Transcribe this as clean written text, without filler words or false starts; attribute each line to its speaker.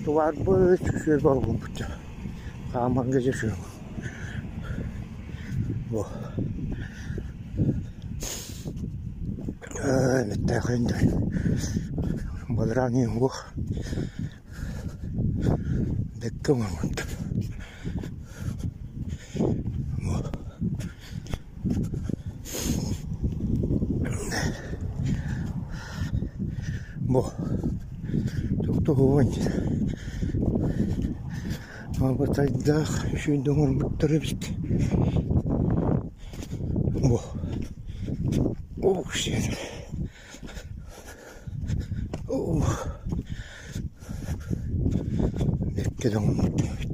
Speaker 1: Тубаарбыт үчүгэй буолбут хаамарга дьэ үчүгэй бу Миттээхэйин да бадараан иһин уох бэккэ оҥорбуттар Бу туохтуһуон абатайдаах үчүгэйдик оҥорбуттар эбит Бу бэккэ да оҥорбуттар эбит.